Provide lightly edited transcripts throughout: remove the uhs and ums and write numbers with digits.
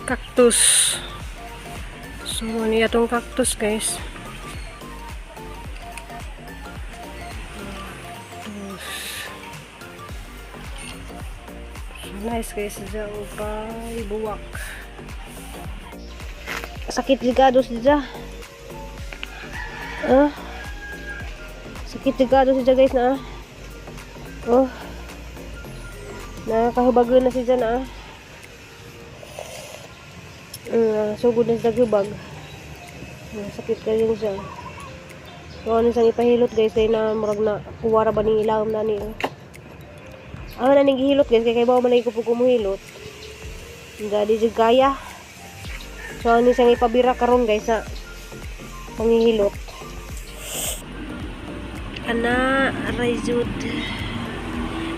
Cactus. So, ano itong cactus, guys? Cactus. So, nice, guys. Diyan upay buwak. Sakit ligado siya. Ah. Sakit ligado siya, guys, na. Ah. Oh. Nakakahubagon na siya na. Ah. Sugod na siya hubag. Sakit kayo siya. So, ano siyang ipahilot, guys, kay na murag na kuwara ba ning ilawom na ni. Oh. Ang na ning gihilot, guys, kay bawo man lagi ko pug kumuhilot. Hindi di jud kaya. So ano siyang ipabira karon, guys, sa pangihilot. Ana, aray jud.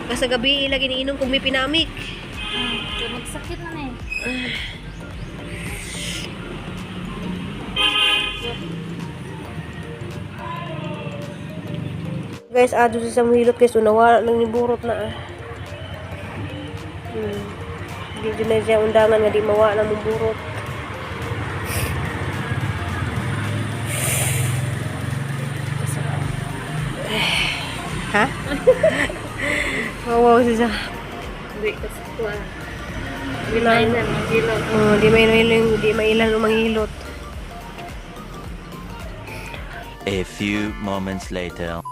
Basta gabi lagi niinom kung may pinamik. Kaya magsakit na eh. Guys, ado sa hilot, guys, unawa nang niburot na ah. Di jud na siya undangan nga di mawa na mong burot. Ha? Wow, siya. Hindi kasi ko ah. Hindi mailan, maghilot. Oh, di mailan, di mailan manghilot. A few moments later.